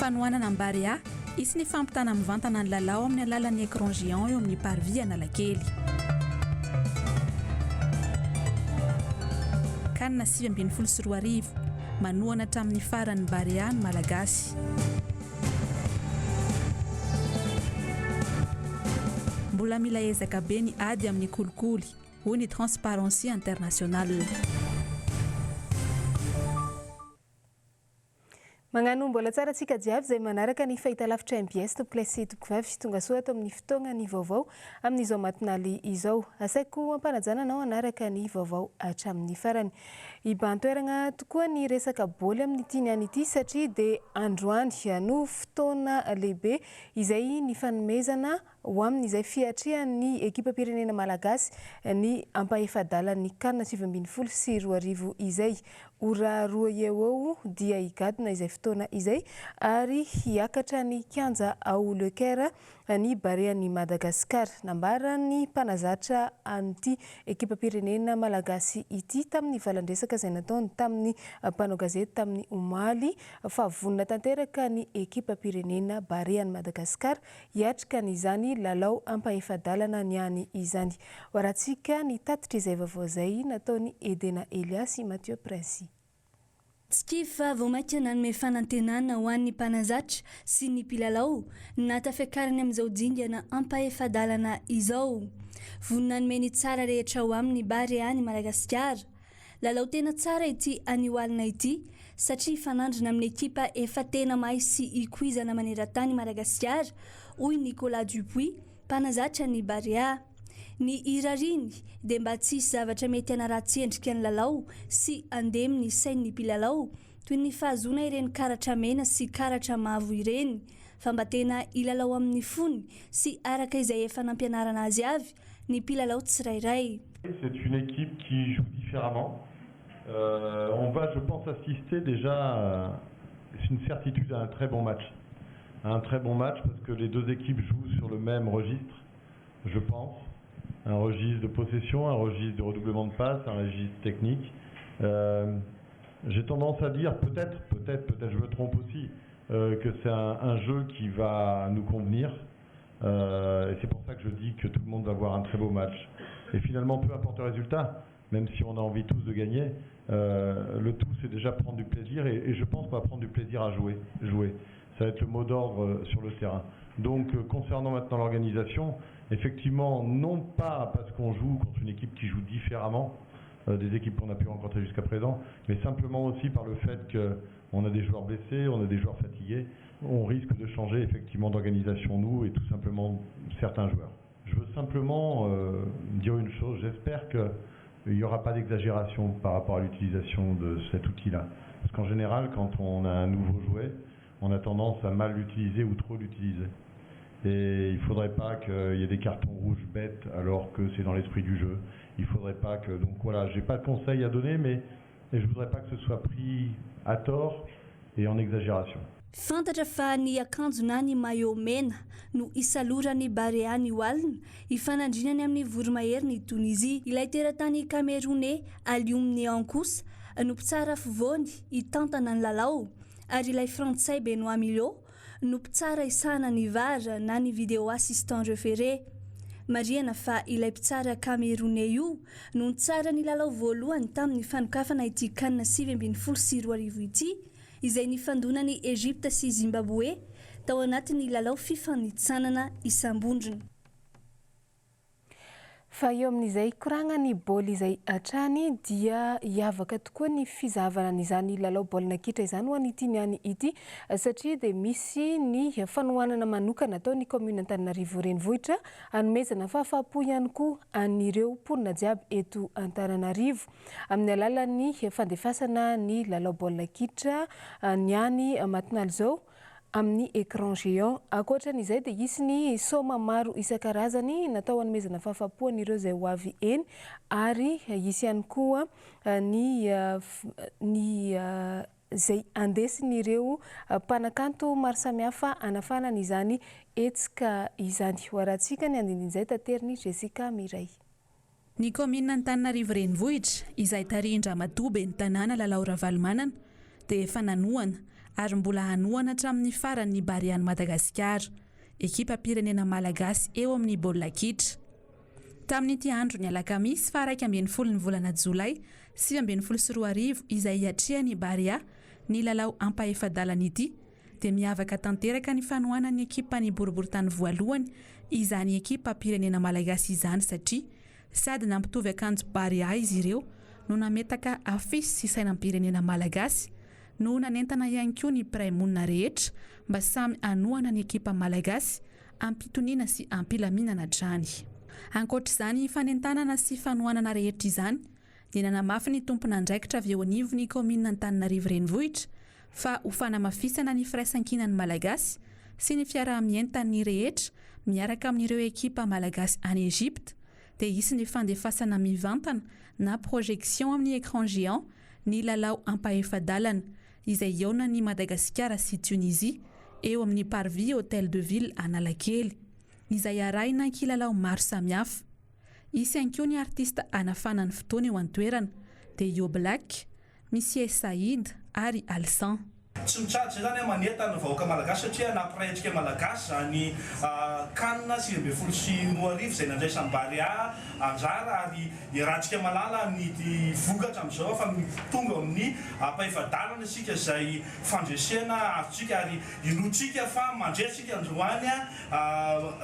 Fanohanana ny Barea, hisy ny fampitana mivantana ny lalao amin'ny alalan'ny écran géant eo amin'ny parvis Analakely. Can 2019, Manohana hatramin'ny farany ny Barea ny Malagasy. Mbola mila ezaka be ny ady amin'ny kolikoly, hoy ny Transparency International. Magnano mbola tsara antsika jiaby izay manaraka ny fahitalavitra mbs tompokolahy sy tompokovavy. Tongasoa ato amin'ny fotoagnan'ny vaovao amin'izao matinaly izao. Asaiko ampanajana anao hanaraka ny vaovao hatramin'ny farany. Hibahan-toeragna tokoa ny resaka baoly amin'ity niany ity satria dia androany no fotoana lehibe izay nifanomezana ho amin'izay fiatrehan'ny ekipam-pirenena malagasy ny ampahefa-dalan'ny Can 2019 izay. Ora roa eo eo dia higadona izay fotoana izay ary hiakatra ny kianja ao Le Caire ny Barean'i Madagasikara. Nambaran'ny mpanazatra an'ity ekipam-pirenena malagasy ity tamin'ny valan-dresaka izay nataony tamin'ny mpanao gazety tamin'ny omaly fa vonona tanteraka ny ekipam-pirenena Barean'i Madagasikara hiatrika an'izany lalao ampahefa-dalana niany izany. Hoarahantsika ny tatitra izay vaovao izay nataon'i Edena Elia sy Mathieu Princy. Tsy kivy fa vao mainka nanome fanantenana ho an'ny mpanazatra sy ny mpilalao ny nahatafiakarany amin'izao dingana ampahefa-dalana izao. Vonona hanome ny tsara rehetra ao aminy Barea ny Madagasikara. Lalao tena tsara ity anio alina ity satria hifanandrina amin'ny ekipa efa tena mahay sy ikoizana maneran-tany i Madagasikara, hoy Nicolas Dupuis, mpanazatra ny Barea. Ny irariany dia mba tsy hisy zavatra mety hanaratsy endrika ny lalao sy handemy ny sain'ny mpilalao toy ny fahazoana ireny karatra mena sy karatra mavo ireny fa mba tena hilalao amin'ny fony sy araka izay efa nampianarana azy avy ny mpilalao tsirairay. C'est une équipe qui joue différemment. On va je pense assister déjà, c'est une certitude, à un très bon match. À un très bon match parce que les deux équipes jouent sur le même registre, je pense. Un registre de possession, un registre de redoublement de passes, un registre technique. J'ai tendance à dire, peut-être, peut-être, peut-être je me trompe aussi, que c'est un, un jeu qui va nous convenir. Et c'est pour ça que je dis que tout le monde va voir un très beau match. Et finalement, peu importe le résultat, même si on a envie tous de gagner, le tout c'est déjà prendre du plaisir et, et je pense qu'on va prendre du plaisir à jouer, jouer. Ça va être le mot d'ordre sur le terrain. Donc concernant maintenant l'organisation, effectivement, non pas parce qu'on joue contre une équipe qui joue différemment des équipes qu'on a pu rencontrer jusqu'à présent, mais simplement aussi par le fait qu'on a des joueurs blessés, on a des joueurs fatigués, on risque de changer effectivement d'organisation nous et tout simplement certains joueurs. Je veux simplement dire une chose, j'espère qu'il n'y aura pas d'exagération par rapport à l'utilisation de cet outil-là. Parce qu'en général, quand on a un nouveau jouet, on a tendance à mal l'utiliser ou trop l'utiliser. Et il ne faudrait pas qu'il y ait des cartons rouges bêtes alors que c'est dans l'esprit du jeu. Il faudrait pas que... Donc voilà, j'ai pas de conseils à donner, mais je voudrais pas que ce soit pris à tort et en exagération. Fantatra fa ny akanjo na ny maillot mena no hisaloran'ny Barea anio alina, hifanandrinany amin'ny Voromaherin'i Tonisie. Ilay teratany Kameroney Alioum Nean kosa no mpitsara afovoany hitantana ny lalao ary ilay Frantsay Benoit Millot no mpitsara hisahana ny var na ny Video Assistant Referee. Marihana fa ilay mpitsara Kameroney io no nitsara ny lalao voalohany tamin'ny fanokafana ity Can 2019 ity, izay nifandonan'i Egypte sy Zimbabwe tao anatin'ny lalao fifanintsanana isam-bondrona. Fa eo amin'izay koragnan'ny baoly izay hatrany dia hiavaka tokoa ny fizahavana an'izany lalao baolina kitra izany ho an'ity niany ity satria dia misy ny fanohanana manokana ataon'ny kaominina Antananarivo Renivohitra hanomezana fahafaham-po ihany koa an'ireo mponina jiaby eto Antananarivo amin'ny alalan'ny fandefasana ny lalao baolina kitra niany matinaly izao amin'ny écran géant. Ankoatran'izay dia hisy ny soma maro isan-karazany natao hanomezana fahafaham-po an'ireo izay ho avy eny ary hisy ihany koa ny ny izay andesin'ireo mpanakanto maro samihafa hanafanana izany hetsika izany. Ho arahantsika ny andinindin'izay taterin'i Jessica Mireille. Ny kaominina Antananarivo Renivohitra, izay tarihin-dRamatoa Ben'ny Tanàna Lalao Ravalomanana, dia efa nanohana ary mbola hanohana hatramin'ny farany ny Barean'i Madagasikara, ekipam-pirenena malagasy eo amin'ny baolina kitra. Tamin'ity andron'ny alakamisy faha 11 ny volana jolay 2019 izay hiatrehan'ny Barea ny lalao ampahefa-dalana ity dia miavaka tanteraka ny fanohanan'ny ekipan'ny boriborintany voalohany izany ekipam-pirenena malagasy izany satria sady nampitovy akanjo Barea izy ireo no nametaka afisy sy sainam-pirenena malagasy no nanentana ihany koa ny mpiray monina rehetra mba samy hanohana ny ekipa malagasy am-pitoniana sy am-pilaminana hatrany. Ankoatra izany fanentanana sy fanohanana rehetra izany dia nanamafy ny tompon'andraikitra avy eo anivon'ny kaominina Antananarivo Renivohitra fa ho fanamafisana ny firaisankinan'ny Malagasy sy ny fiaraha-mientan'ny rehetra miaraka amin'ireo ekipa malagasy any Egypte dia hisy ny fandefasana mivantana na projection amin'ny écran géant ny lalao ampahefa-dalana izay hihaonan'i Madagasikara sy Tunisie eo amin'ny Parvis Hôtel de Ville Analakely izay arahina kilalao maro samihafa. Hisy ihany koa ny artista hanafana ny fotoana eo an-toerana dia Yo Black, Misie Saïd ary Alsan. Tsy mitsahatra izay izany aho manentana ny vahoaka malagasy satria nampiray antsika malagasy izany can 2019 izay nandraisan'i Barea anjara ary iarahantsika malala ny vokatra amin'izao fa tonga amin'ny ampahefa-dalana isika izay fandresena azontsika ary inoantsika fa mandresy isika androany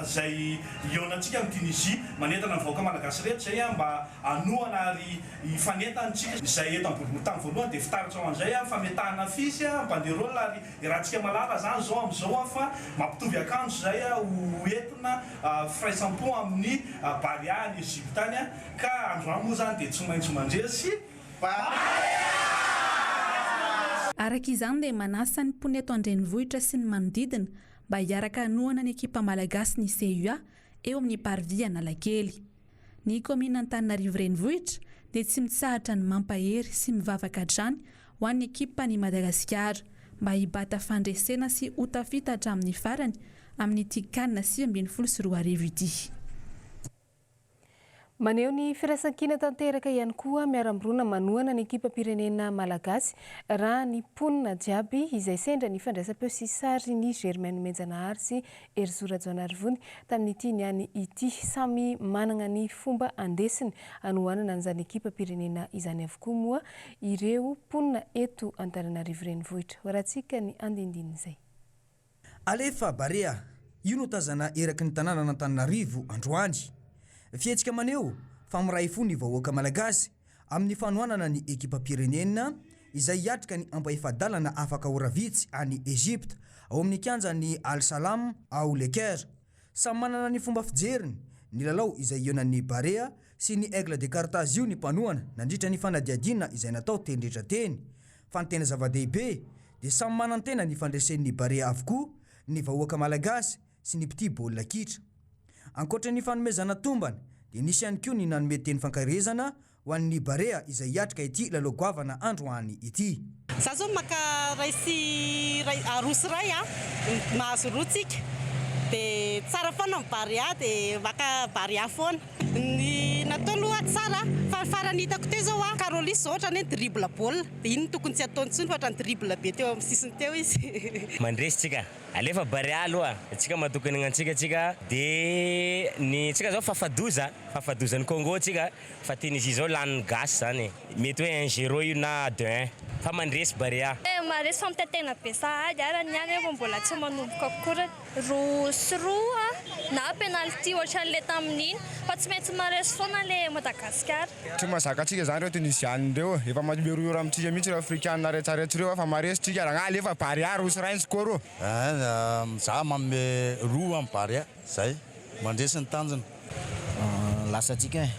izay hihaonantsika amin'i Tunisie. Manentana ny vahoaka malagasy rehetra izay mba hanohana ary hifanentantsika izay eto am-boriborintany voalohany dia fitaratra ho an'izay fametahana afisy, banderole ary iarahantsika malala izany izao amin'izao fa mampitovy akanjo izay ho entina firaisam-po amin'ny Barea any Egypte any ka androany moa izany dia tsy maintsy mandresy Barea! Araka izany dia manasa ny mponina eto an-drenivohitra sy ny manodidina mba hiaraka hanohana ny ekipa malagasy ny CUA eo amin'ny Parvis Analakely. Ny kaominina Antananarivo Renivohitra dia tsy mitsahatra ny mampahery sy mivavaka hatrany ho an'ny ekipan'i Madagasikara mba hibata fandresena sy ho tafita hatramin'ny farany amin'ity Can 2019 ity. Maneho ny firaisankina tanteraka ihany koa miara-mirona manohana ny ekipam-pirenena malagasy raha ny mponina jiaby izay sendra ny fandraisam-peo sy sary ny Germain Nomenjanahary sy Herizo Rajaonarivony tamin'ity niany ity. Samy manana ny fomba andesiny hanohanana an'izany ekipam-pirenena izany avokoa moa ireo mponina eto Antananarivo Renivohitra. Hoarahantsika ny andindinin'izay. Alefa Barea! Io no tazana eraky ny tanànan'Antananarivo androany. Fihetsika maneho fa miray fo ny vahoaka malagasy amin'ny fanohanana ny ekipam-pirenena izay hiatrika ny ampahefa-dalana afaka ora vitsy any Egypte, ao amin'ny kianjan'ny Al Salam ao Le Caire. Samy manana ny fomba fijeriny ny lalao izay hihaonan'ny Barea sy ny Aigle de Carthage io ny mpanohana nandritra ny fanadihadiana izay natao teny rehetra teny. Fa ny tena zava-dehibe dia samy manantena ny fandresen'ny Barea avokoa ny vahoaka malagasy sy ny mpitia baolina kitra. Ankoatra ny fanomezana tombana dia nisy ihany koa ny nanome teny fankaherezana ho an'ny Barea izay hiatrika ity lalao goavana androany ity. Za zao maka ray sy ray roa sy ray a, mahazo roa tsika de tsara foana ny Barea de maka Barea foana. Ny natao aloha tsara fa ny farany hitako teo zao a, Carolis zao ohatrany hoe ni-dribble baolina de iny no tokony tsy ataony intsony fa ohatrany dribble be teo amin'ny sisiny teo izy. Mandresy tsika. Alefa Barea aloha, tsika matoky ny antsika tsika de ny tsika zao fafadoza, fafadozan'i Congo tsika fa Tunisie zao lanin'ny gasy zany e, mety hoe un zéro io na deux un fa mandresy Barea. Maharesy fa mitaintaina be sahady ary ny any vao mbola tsy manomboka akory. 2-2 na penalty ohatran'le tamin'iny fa tsy maintsy maharesy foana le Madagascar. Tsy mahazaka antsika zany reo Tunisiana reo e, efa mirohiro amintsika mihitsy reo Afrikana retraretra reo fa maresy tsika rangah alefa Barea roa sy ray ny score ô. Za manome roa am Barea, zay, mandresy ny tanjona. Lasa tsika e,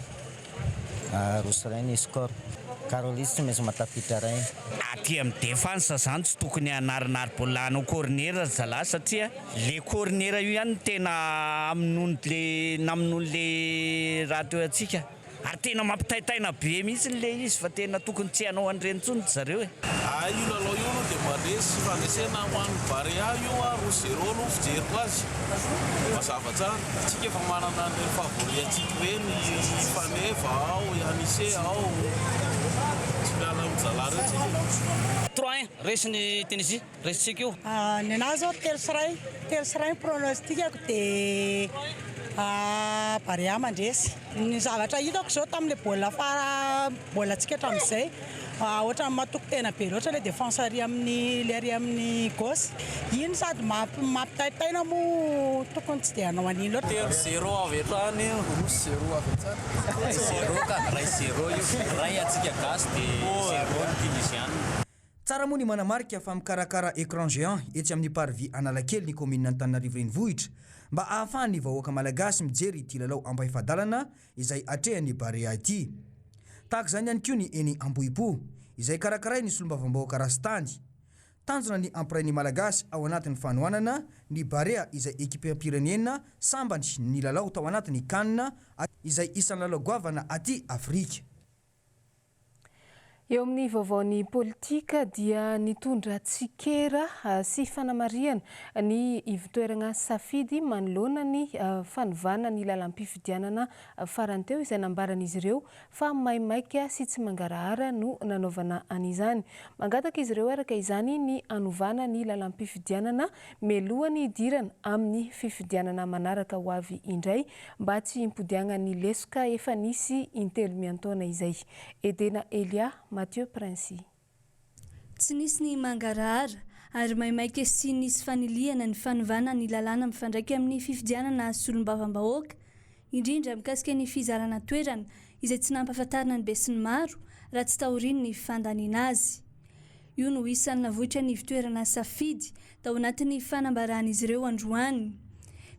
roa sy ray ny score, Carolis tsy maintsy mahatafiditra ray. Aty amin'ny défense zany tsy tokony hanarinary baolina hanao corner ry zalahy satria le corner io ihany no tena hamonoany le namonoany le raha teo antsika ary tena mampitaintaina be mihitsy le izy fa tena tokony tsy hanao an'ireny intsony ry zareo e. Hay io lalao io aloha dia mandresy fandresena ho an'ny Barea io a, roa zéro aloha ny fijeriko azy, mazava tsara, tsika efa manana an'ireny favori antsika ireny, i Faneva ao, i Anise ao, tsy miala amin-jalahy ireo tsika e. 3 1, resy ny Tunisie, resintsika io. Ny anahy zao 3 sy 1, 3 sy 1 ny pronostic-ako dia Barea mandresy. Ny zavatra hitako zao tamin'ilay baolina fara baolina antsika hatramin'izay, ohatran'ny matoky tena be loatra ilay défense ary amin'ny ilay ary amin'ny gauche. Iny sady mampitaintaina moa tokony tsy dia hanao an'iny loatra. Telo zéro avy hatrany, roa zéro avy hatrany. Iray zéro ka, iray zéro io. Iray antsika gasy dia zéro ny Tunisiana. Tsara moa ny manamarika fa mikarakara écran géant etsy amin'ny Parvis Analakely ny kaominina Antananarivo Renivohitra mba ahafahan'ny vahoaka malagasy mijery ity lalao ampahefa-dalana izay atrehan'ny Barea ity. Tahaka izany ihany koa ny eny Ambohipo izay karakarain'ny solombavambahoaka Rastany. Tanjona ny hampiray ny Malagasy ao anatin'ny fanohanana ny Barea izay ekipam-pirenena sambany nilalao tao anatin'ny Can izay isan'ny lalao goavana aty Afrika. Eo amin'ny vaovaon'ny politika dia nitondra tsikera sy fanamarihana ny ivontoerana Safidy manoloana ny fanovana ny lalam-pifidianana farany teo izay nambaran'izy ireo fa maimaika sy tsy mangarahara no nanaovana an'izany. Mangataka izy ireo araka izany ny hanovana ny lalam-pifidianana mialohan'ny hidirana amin'ny fifidianana manaraka ho avy indray mba tsy himpodiagnan'ny lesoka efa nisy intelo miantaona izay. Edena Elia, Mathieu Princi. Tsy nisy ny mangarahara ary maimaika sy nisy fanilihana ny fanovana ny lalàna mifandraika amin'ny fifidianana solombavambahoaka, indrindra mikasika ny fizarana toerana izay tsy nampahafantarina ny besinimaro raha tsy taorian'ny fandaniana azy. Io no isan'ny navoitra ny ivontoerana Safidy tao anatin'ny fanambaran'izy ireo androany.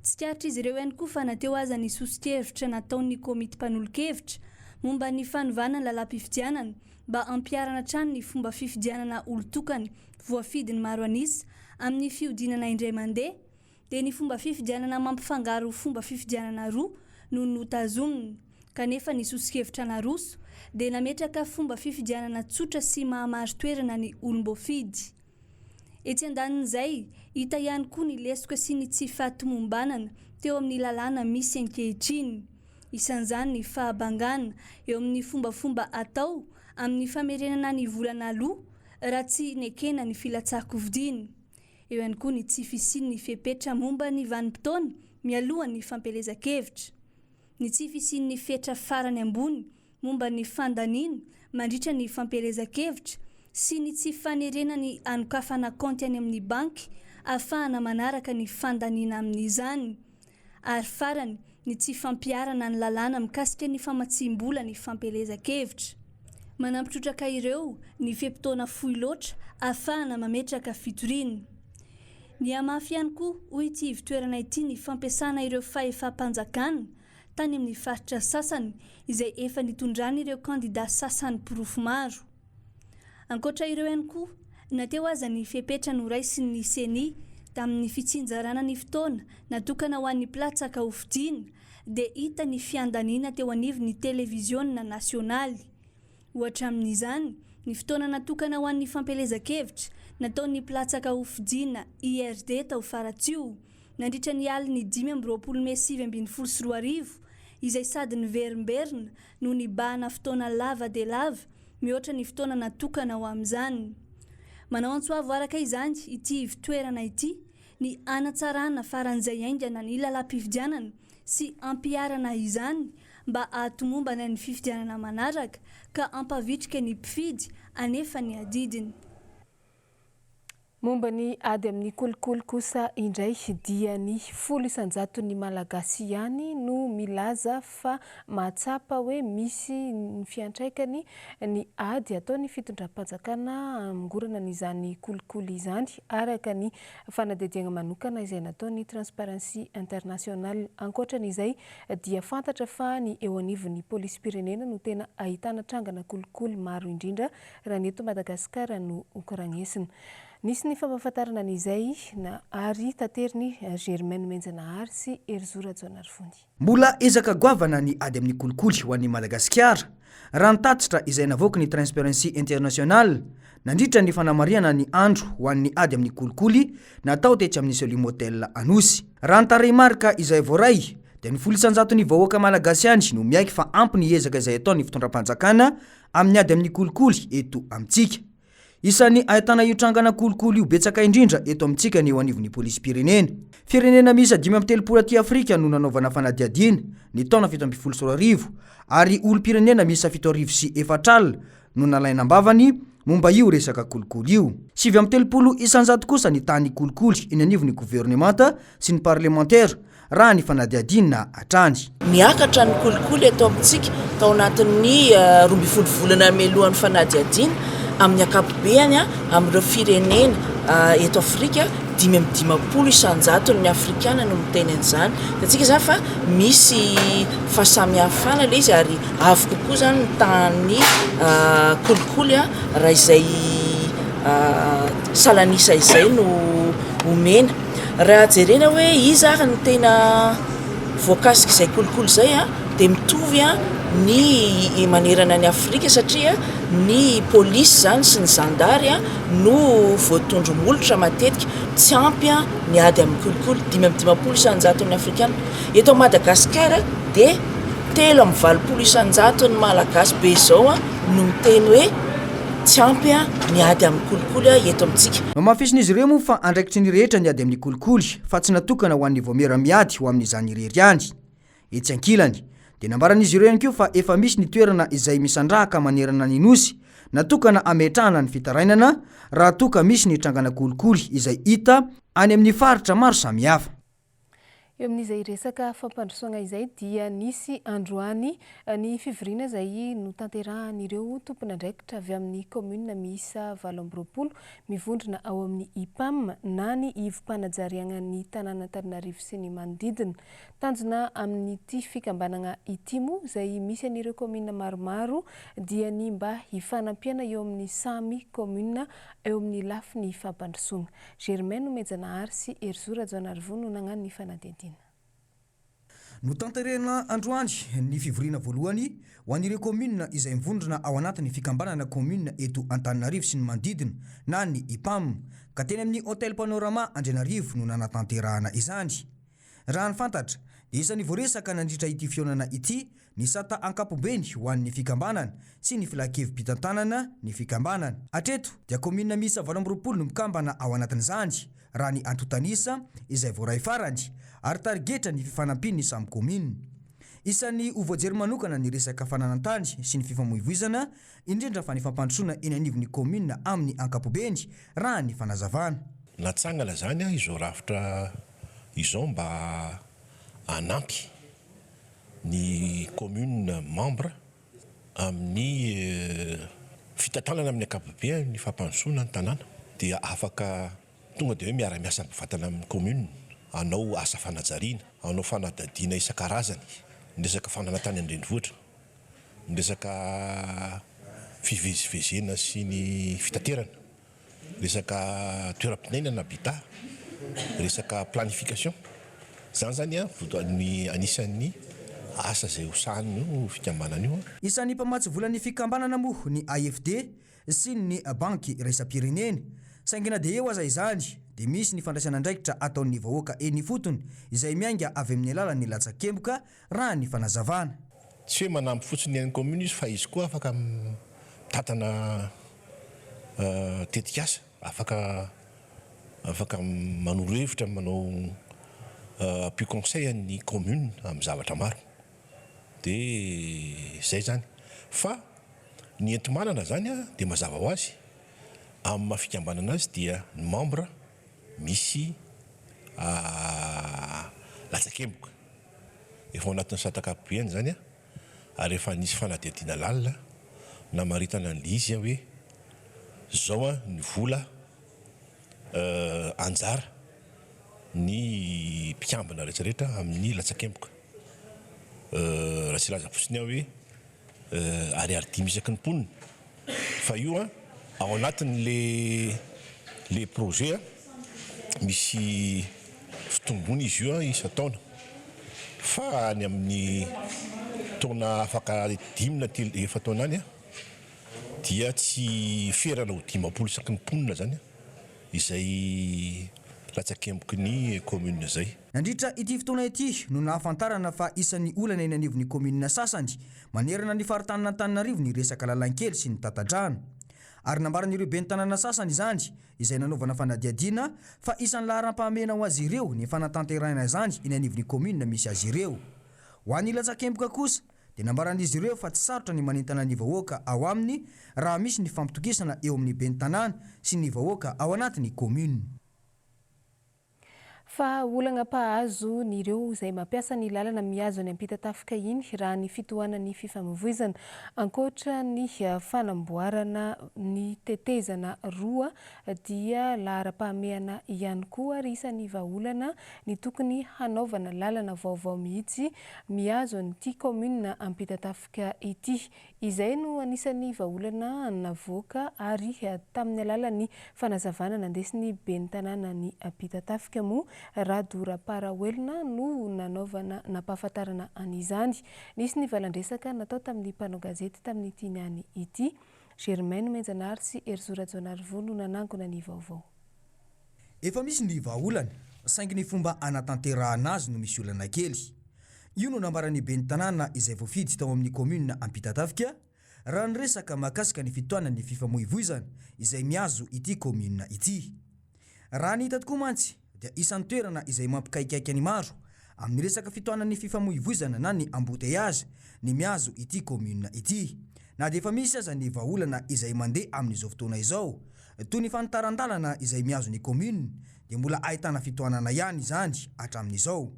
Tsikaritr'izy ireo ihany koa fa na teo aza ny soso-kevitra nataon'ny komity mpanolo-kevitra momba ny fanovana ny lalam-pifidianana mba hampiharana hatrany ny fomba fifidianana olon-tokana voafidy ny maro an'isa amin'ny fihodinana indray mandeha dia ny fomba fifidianana mampifangaro fomba fifidianana roa no notazomina kanefa ny soso-kevitra naroso dia nametraka fomba fifidianana tsotra sy mahamari-toerana ny olom-boafidy. Etsy andanin'izay, hita ihany koa ny lesoka sy ny tsy fahatomombanana teo amin'ny lalàna misy ankehitriny. Isan'izany ny fahabangana eo amin'ny fombafomba atao amin'ny famerenana ny vola naloa raha tsy nekena ny filatsahan-kofidina. Eo ihany koa ny tsy fisian'ny fepetra momba ny vanim-potoana mialohan'ny fampielezan-kevitra. Ny tsy fisian'ny fetra farany ambony momba ny fandaniana mandritra ny fampielezan-kevitra sy ny tsy fanerena ny hanokafana kaonty any amin'ny banky ahafahana manaraka ny fandaniana amin'izany ary farany ny tsy fampiharana ny lalàna mikasika ny famatsiam-bola ny fampielezan-kevitra. Manampy trotraka ireo ny fe-potoana fohy loatra ahafahana mametraka fitoriana. Nihamafy ihany koa, hoy ity ivontoerana ity ny fampiasana ireo fahefam-panjakana tany amin'ny faritra sasany izay efa nitondran'ireo kandida sasany porofo maro. Ankoatra ireo ihany koa, na teo aza ny fepetra noraisin'ny Ceni tamin'ny fitsinjarana ny fotoana natokana ho an'ny mpilatsaka hofidiana dia hita ny fiandaniana teo anivon'ny televiziona nasionaly. Ohatra amin'izany, ny fotoana natokana ho an'ny fampielezan-kevitra nataon'ny mpilatsaka hofidiana IRD tao Faratsiho nandritra ny alin'ny 25 mey 2019 izay sady niverimberina no nibahana fotoana lava dia lava mihoatra ny fotoana natokana ho amin'izany. Manao antso avo araka izany ity ivon-toerana ity ny hanatsarana faran'izay haingana ny lalam-pifidianana sy hampiharana izany mba hahatomombana ny fifidianana manaraka ka hampavitrika ny mpifidy hanefa ny adidiny. Momba ny ady amin'ny kolikoly kosa indray dia ny 10 isan-jaton'ny Malagasy ihany no milaza fa mahatsapa hoe misy ny fiantraikany ny ady ataon'ny fitondram-panjakana hamongorana an'izany kolikoly izany, araka ny fanadihadiana manokana izay nataon'ny Transparency International. Ankoatran'izay dia fantatra fa ny eo anivon'ny polisim-pirenena no tena ahitana trangana kolikoly maro indrindra raha ny eto Madagasikara no hokoragnesina. Nisy ny fampahafantarana an'izay na ary taterin'i Germaine Menjanahary sy Herizo Rajaonarivony. Mbola ezaka goavana ny ady amin'ny kolikoly ho an'i Madagasikara, raha ny tatitra izay navoaky ny Transparency International nandritra ny fanamarihana ny andro ho an'ny ady amin'ny kolikoly natao tetsy amin'ny Selim Hotel Anosy. Raha ny tarehimarika izay voaray dia ny 10 isan-jaton'ny vahoaka malagasy ihany no miaiky fa ampy ny ezaka izay ataon'ny fitondram-panjakana amin'ny ady amin'ny kolikoly eto amintsika. Isan'ny ahitana io trangana kolikoly io betsaka indrindra eto amintsika ny eo anivon'ny polisim-pirenena. Firenena miisa 35 aty Afrika no nanaovana fanadihadiana ny taona 2017 ary olom-pirenena miisa 4400 no nalaina am-bavany momba io resaka kolikoly io. 39% kosa ny tahan'ny kolikoly eny anivon'ny governemanta sy ny parlemantera, raha ny fanadihadiana hatrany. Niakatra ny kolikoly eto amintsika tao anatin'ny 12 volana mialohan'ny fanadihadiana, amin'ny ankapobeany amin'ireo firenena eto Afrika, 55 isan-jaton'ny Afrikana no miteny an'izany. Hitantsika izany fa misy fahasamihafana ilay izy ary avo kokoa izany ny tahan'ny kolikoly raha izay salan'isa izay no omena. Raha jerena hoe iza ary no tena voakasik'izay kolikoly izay dia mitovy ny manerana an'i Afrika satria ny polisy izany sy ny zandary no voatondro molotra matetika. Tsy ampy ny ady amin'ny kolikoly, 55 isan-jaton'ny Afrikana. Eto Madagasikara dia 83 isan-jaton'ny Malagasy be izao no miteny hoe tsy ampy ny ady amin'ny kolikoly eto amintsika. Nohamafisin'izy ireo moa fa andraikitry ny rehetra ny ady amin'ny kolikoly fa tsy natokana ho an'ny vaomiera miady ho amin'izany irery ihany. Etsy ankilany, dia nambaran'izy ireo ihany koa fa efa misy ny toerana izay misandrahaka manerana ny Nosy natokana hametrahana ny fitarainana raha toa ka misy ny trangana kolikoly izay hita any amin'ny faritra maro samihafa. Eo amin'izay resaka fampandrosoagna izay dia nisy androany ny fivoriana izay notanterahan'ireo tompon'andraikitra avy amin'ny kaominina miisa 28 mivondrona ao amin'ny IPAM na ny Ivom-panajariagnan'ny tanàn'Antananarivo sy ny manodidina. Tanjona amin'ity fikambanagna ity moa izay misy an'ireo kaominina maromaro dia ny mba hifanampiana eo amin'ny samy kaominina eo amin'ny lafiny fampandrosoana. Germain Nomenjanahary sy Herizo Rajaonarivony no nagnano ny fanadihadiana. Notanterahina androany ny fivoriana voalohany ho an'ireo kaominina izay mivondrona ao anatin'ny fikambanana kaominina eto Antananarivo sy ny manodidina na ny IPAM ka teny amin'ny Hotel Panorama Andrianarivo no nanatanterahana izany. Raha ny fantatra dia isan'ny voaresaka nandritra ity fihaonana ity ny sata ankapobeny ho an'ny fikambanana sy ny filankevi-pitantanana ny fikambanana. Hatreto dia kaominina miisa 28 no mikambana ao anatin'izany, raha ny antontan'isa izay voaray farany, ary tarigetra ny fifanampian'ny samy kaominina. Isan'ny ho voajery manokana ny resaka fananan-tany sy ny fifamoivoizana, indrindra fa ny fampandrosoana eny anivon'ny kaominina amin'ny ankapobeny, raha ny fanazavana. Natsangana izany izao rafitra izao mba hanampy ny commune membre amin'ny fitantanana amin'ny ankapobeny ny fampandrosoana ny tanàna dia afaka tonga dia hoe miara-miasa mivantana amin'ny commune hanao asa fanajariana, hanao fanadihadiana isan-karazany, ny resaka fananantany an-drenivohitra, ny resaka fivezivezena sy ny fitaterana. Resaka toeram-ponenana, habitat, resaka planification, izany zany an ny anisan'ny asa izay ho sahanin'io fikambanana io. Isan'ny mpamatsy vola ny fikambanana moa ny AFD sy ny Banky iraisam-pirenena. Saingy na dia eo aza izany dia misy ny fandraisana andraikitra ataon'ny vahoaka eny ifotony izay miainga avy amin'ny alalan'ny latsakemboka raha ny fanazavana. Tsy hoe manampy fotsiny ny commune izy fa izy koa afaka mitantana tetikasa, afaka afaka manoro hevitra, manao appui conseil an'ny commune amin'ny zavatra maro. Dia izay izany. Fa ny enti-manana izany dia mazava ho azy, amin'ny maha fikambanana azy dia ny membre misy latsakemboka. Efa ao anatin'ny sata ankapobeny izany ary efa nisy fanadihadiana lalina namaritana an'ilay izy hoe izao ny vola anjara ny mpikambana rehetra rehetra amin'ny latsakemboka. Raha tsy hilaza fotsiny aho hoe Ariary dimy isaky ny mponina fa io an ao anatin'le le projet an misy fitombony izy io an isan-taona fa any amin'ny taona afaka dimy na telo efa-taona any an dia tsy ferana ho 50 isaky ny mponina zany an izay latsakemboky ny commune izay. Nandritra ity fotoana ity no nahafantarana fa isan'ny olana eny anivon'ny kaominina sasany manerana ny faritanin'Antananarivo ny resaka lalankely sy ny tata-drano. Ary nambaran'ireo ben'ny tanàna sasany izany izay nanaovana fanadihadiana fa isan'ny laharam-pahamehana ho azy ireo ny fanatanterahina izany eny anivon'ny kaominina misy azy ireo. Ho an'ny latsakemboka kosa dia nambaran'izy ireo fa tsy sarotra ny manentana ny vahoaka ao aminy raha misy ny fampitokisana eo amin'ny ben'ny tanàna sy ny vahoaka ao anatin'ny kaominina. Fa olana mpahazo ny ireo izay mampiasa ny lalana mihazo any Ampitatafika iny raha ny fitohanan'ny fifamoivoizana. Ankoatra ny fanamboarana ny tetezana roa dia laharam-pahamehana ihany koa ary isan'ny vahaolana ny tokony hanaovana lalana vaovao mihitsy mihazo an'ity kaominina Ampitatafika ity. Izay no anisan'ny vahaolana navoaka ary tamin'ny alalan'ny fanazavana nandesin'ny ben'ny tanànan'i Ampitatafika moa, Rado Ramparaoelina no nanaovana nampahafantarana an'izany. Nisy ny valan-dresaka natao tamin'ny mpanao gazety tamin'ity niany ity. Germain Nomenjanahary sy Herizo Rajaonarivo no nanangona ny vaovao. Efa misy ny vahaolana, saingy ny fomba hanatanterahana azy no misy olana kely. Io no nambaran'ny ben'ny tanàna izay voafidy tao amin'ny kaominina Ampitatafika, raha niresaka mahakasika ny fitohanan'ny fifamoivoizana izay mihazo ity kaominina ity. Raha ny hita tokoa mantsy dia isan'ny toerana izay mampikaikaika ny maro amin'ny resaka fitohanan'ny fifamoivoizana na ny embouteillage ny mihazo ity kaominina ity. Na dia efa misy aza ny vahaolana izay mandeha amin'izao fotoana izao Toy ny fanitaran-dalana izay mihazo ny commune dia mbola ahitana fitohanana ihany izany hatramin'izao.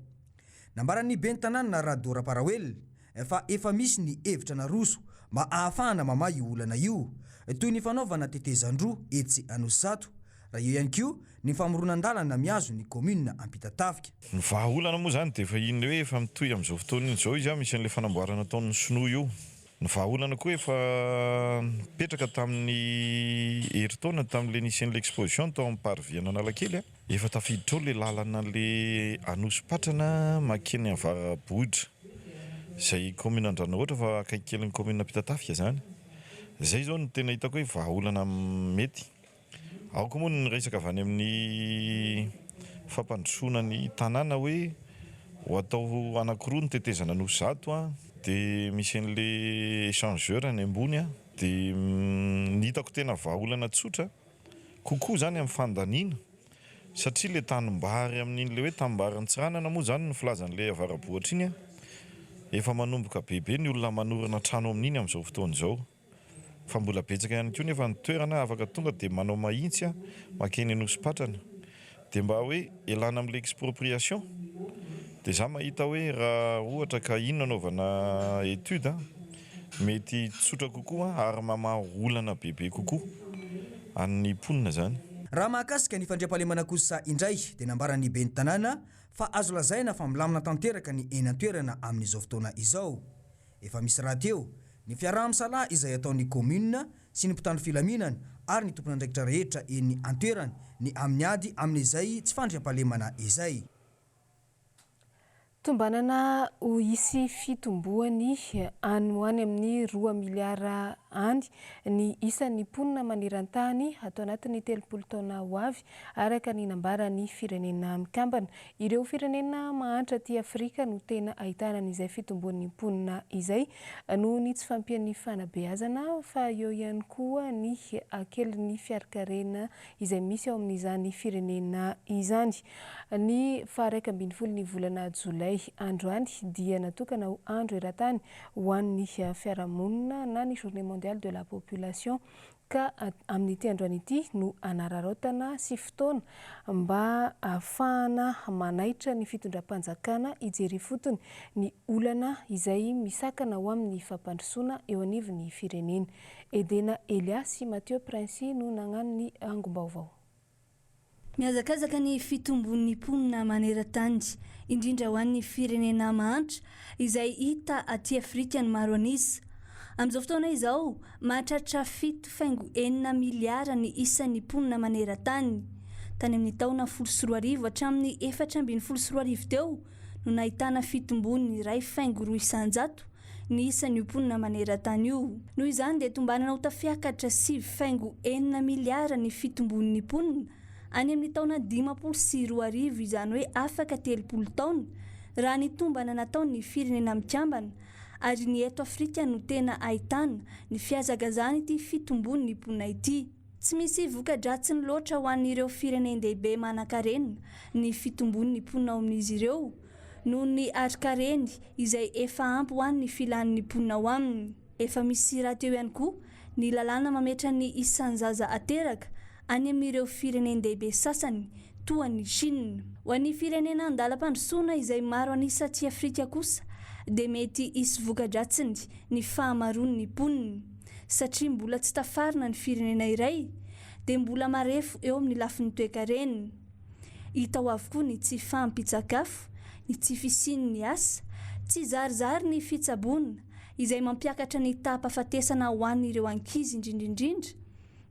Nambaran'ny ben'ny tanàna Rado Ramparaoelina fa efa misy ny hevitra naroso mba ahafahana mamaha io olana io, toy ny fanaovana tetezan-droa etsy Anosizato, raha eo ihany koa ny famoronan-dalana mihazo ny commune Ampitatafika. Ny vahaolana moa izany dia efa iny hoe efa mitohy amin'izao fotoana izao izy, misy an'ilay fanamboarana ataon'ny sinoa io. Ny vahaolana koa efa nipetraka tamin'ny herintaona tamin'ilay nisian'ilay exposition tao amin'ny parvis an'Analakely a! Efa tafiditra ao ilay lalana ilay Anosipatrana mankeny Avarabohitra izay kaominina Andranohitra fa akaiky kelin'ny kaominina Ampitatafika izany. Izay izao no tena hitako hoe vahaolana mety. Ao koa moa ny resaka avy any amin'ny fampandrosoana ny tanàna hoe ho atao anankiroa ny tetezana Anosizato an, dia misy an'ilay échangeur any ambony an, dia ny hitako tena vahaolana tsotra kokoa izany amin'ny fandaniana satria ilay tanimbary amin'iny ilay hoe tanimbarin'Antsiranana moa izany ny filazan'ilay avarabohitra iny an, efa manomboka bebe ny olona manorina trano amin'iny amin'izao fotoana izao. Fa mbola betsaka ihany koa nefa ny toerana afaka tonga dia manao mahintsy makeny Anosipatrana. Dia mba hoe elana amin'ilay expropriation. Dia za mahita hoe raha ohatra ka iny no anaovana étude mety tsotra kokoa ary mamaha olana bebe kokoa an'ny mponina izany. Raha mahakasika ny fandriampahalemana kosa indray dia nambaran'ny ben'ny tanàna fa azo lazaina fa milamina tanteraka ny eny an-toerana amin'izao fotoana izao. Efa misy rahateo ny fiaraha-misalahy izay ataon'ny kaominina sy ny mpitandro filaminana ary ny tompon'andraikitra rehetra eny an-toerana ny amin'ny ady amin'izay tsy fandriampahalemana izay. Tombanana ho hisy fitomboany any ho any amin'ny roa miliara any ny isan'ny mponina maneran-tany ato anatin'ny 30 taona ho avy, araka ny nambaran'ny Firenena Mikambana. Ireo firenena mahantra aty Afrika no tena ahitana an'izay fitomboan'ny mponina izay noho ny tsy fahampian'ny fanabeazana fa eo ihany koa ny hakelin'ny fiarikarena izay misy ao amin'izany firenena izany. Ny faha 11 ny volana jolay androany dia natokana ho andro eran-tany ho an'ny fiarahamonina na ny journée mondiale de la population Ka amin'ity androany ity no anararaotana sy fotoana mba ahafahana manaitra ny fitondram-panjakana hijery ifotony ny olana izay misakana ho amin'ny fampandrosoana eo anivon'ny firenena. Edena Elia sy Mathieu Princi no nagnano ny angom-baovao. Mihazakazaka ny fitombon'ny mponina maneran-tany, indrindra ho an'ny firenena mahantra, izay hita aty Afrika ny maro an'isa. Amin'izao fotoana izao, mahatratra 7,6 miliara ny isan'ny mponina maneran-tany. Tany amin'ny taona 2010 hatramin'ny 2014 teo no nahitana fitombon'ny 1,2% ny isan'io mponina maneran-tany io. Noho izany dia tombanana ho tafiakatra 9,6 miliara ny fitombon'ny mponina any amin'ny taona 2050 izany hoe afaka 30 taona raha ny tombana nataon'ny Firenena Mikambana. ary ny eto Afrika no tena ahitana ny fihazakazan'ity fitombon'ny mponina ity. Tsy misy voka-dratsiny loatra ho an'ireo firenen-dehibe manankarena ny fitombon'ny mponina ao amin'izy ireo noho ny harin-kareny izay efa ampy ho an'ny filan'ny mponina ao aminy. Efa misy rahateo ihany koa ny lalàna mametra ny isan'ny zaza ateraka any amin'ireo firenen-dehibe sasany toa an'i Chine. Ho an'ny firenena andalam-pandrosoana izay maro an'isa aty Afrika kosa dia mety hisy voka-dratsiny ny fahamaroan'ny mponina. Satria mbola tsy tafarina ny firenena iray dia mbola marefo eo amin'ny lafiny toekarena. Hita ao avokoa ny tsy fahampian-tsakafo, ny tsy fisian'ny asa, tsy zarizary ny fitsaboana izay mampiakatra ny taham-pahafatesana ho an'ireo ankizy indrindra indrindra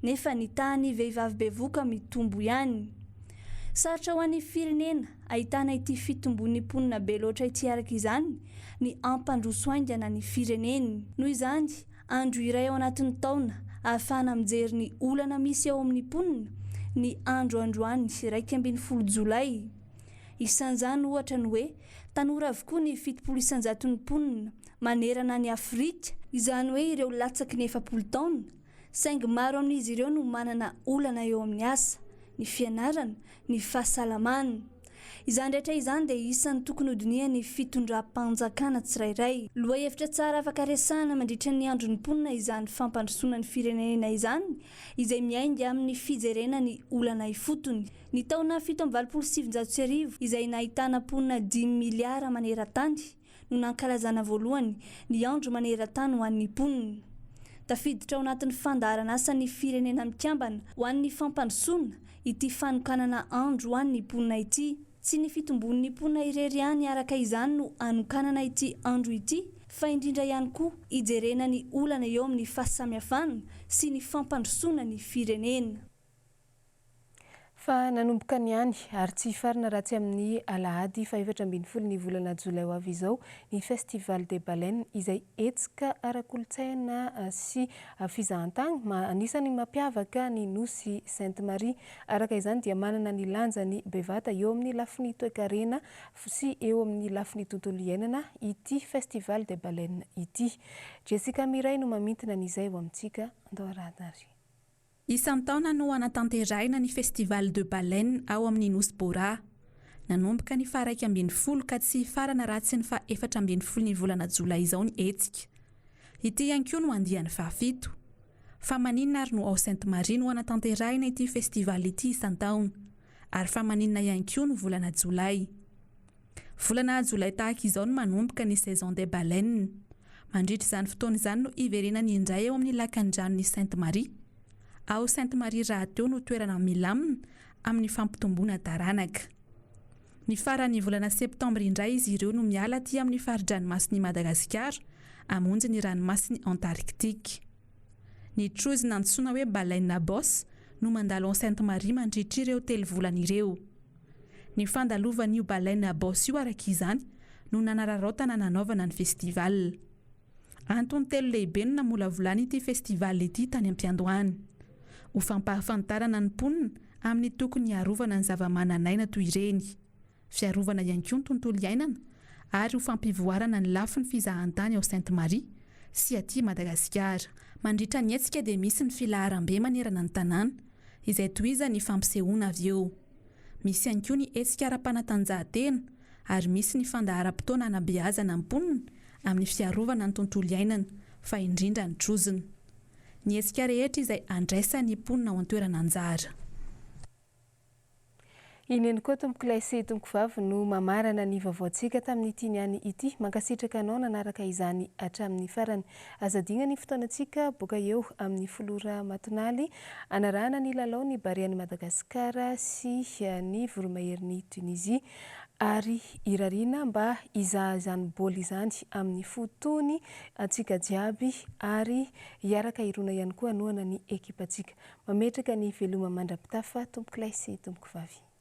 nefa ny tahan'ny vehivavy bevoka mitombo ihany. Sarotra ho an'ny firenena ahitana ity fitombon'ny mponina be loatra ity araka izany ny hampandroso haingana ny fireneny. Noho izany, andro iray ao anatin'ny taona ahafahana mijery ny olana misy eo amin'ny mponina ny andro androany 11 jolay. Isan'izany ohatra ny hoe tanora avokoa ny 70 isan-jaton'ny mponina manerana an'i Afrika, izany hoe ireo latsaky ny 40 taona, saingy maro amin'izy ireo no manana olana eo amin'ny asa, ny fianarana, ny fahasalamana. Izany rehetra izany dia isan'ny tokony hodinihan'ny fitondram-panjakana tsirairay. Lohahevitra tsara afaka resahana mandritra ny andron'ny mponina izany fampandrosoana ny firenena izany, izay miainga amin'ny fijerena ny olana ifotony. Ny taona 1987 izay nahitana mponina dimy miliara maneran-tany, no nankalazana voalohany ny Andro maneran-tany ho an'ny mponina. Tafiditra ao anatin'ny fandaharan'asan'ny Firenena Mikambana ho an'ny fampandrosoana ity fanokanana andro ho an'ny mponina ity. Tsy ny fitombon'ny mponina irery ihany araka izany no anokanana ity andro ity fa indrindra ihany koa hijerena ny olana eo amin'ny fahasamihafana sy ny fampandrosoana ny firenena. Fa nanomboka niany, ary tsy hifarana raha tsy amin'ny alahady faha-14 ny volana jolay ho avy izao ny Festival des Baleines izay hetsika ara-kolontsaina sy fizahantany anisan'ny mampiavaka ny nosy Sainte Marie. Araka izany dia manana ny lanjany bevata eo amin'ny lafiny toekarena sy eo amin'ny lafiny tontolo iainana ity Festival des Baleines ity. Jessica Miray no mamintina an'izay ho amintsika. Andao arahana ary. Isan-taona no hanatanterahina ny Festival de Baleine ao amin'ny Nosy Bora. Nanomboka ny faha 11 ka tsy hifarana raha tsy ny faha 14 ny volana jolay izao ny hetsika. Ity ihany koa no andiany fahafito. Fa maninona ary no ao Sainte Marie no hanatanterahina ity festival ity isan-taona? Ary fa maninona ihany koa no volana jolay? Volana jolay tahaka izao no manomboka ny saison des baleines. Mandritra izany fotoana izany no hiverenany indray eo amin'ny lakandranon'i Sainte Marie. Ao Sainte Marie rahateo no toerana milamina amin'ny fampitomboana taranaka. Ny faran'ny volana septambra indray izy ireo no miala aty amin'ny fari-dranomasin'i Madagasikara hamonjy ny ranomasin'i Antarctique. Ny trozona antsoina hoe baleine à bosse no mandalo ao Sainte Marie mandritra ireo telo volana ireo. Ny fandalovan'io baleine à bosse io araka izany no nanararaotana nanaovana ny festival. Antony telo lehibe no namolavolana ity festival ity tany am-piandohany. Ho fampahafantarana ny mponina amin'ny tokony hiarovana ny zava-manan'aina toy ireny. Fiarovana ihany koa ny tontolo iainana ary ho fampivoarana ny lafiny fizahantany ao Sainte Marie sy aty Madagasikara. Mandritra ny hetsika dia misy ny filaharam-be manerana ny tanàna izay tohizan'ny fampisehoana avy eo. Misy ihany koa ny hetsika ara-panatanjahantena ary misy ny fandaharam-potoana hanabeazana ny mponina amin'ny fiarovana ny tontolo iainana fa indrindra ny trozona. Ny hetsika rehetra izay andraisan'ny mponina ao an-toerana anjara. I Neny koa tompokolahy sy tompokovavy no mamarana ny vaovaontsika tamin'ity niany ity. Mankasitraka anao nanaraka izany hatramin'ny farany. Aza adino ny fotoanantsika boaka eo amin'ny folo ora matonaly anarahana ny lalao ny Barean'i Madagasikara sy ny Voromaherin'i Tunisie ary irariana mba hizaha izany baoly izany amin'ny fo tony antsika jiaby ary hiaraka hirona ihany koa hanohana ny ekipantsika. Mametraka ny veloma mandra-pitafa tompokolahy sy tompokovavy.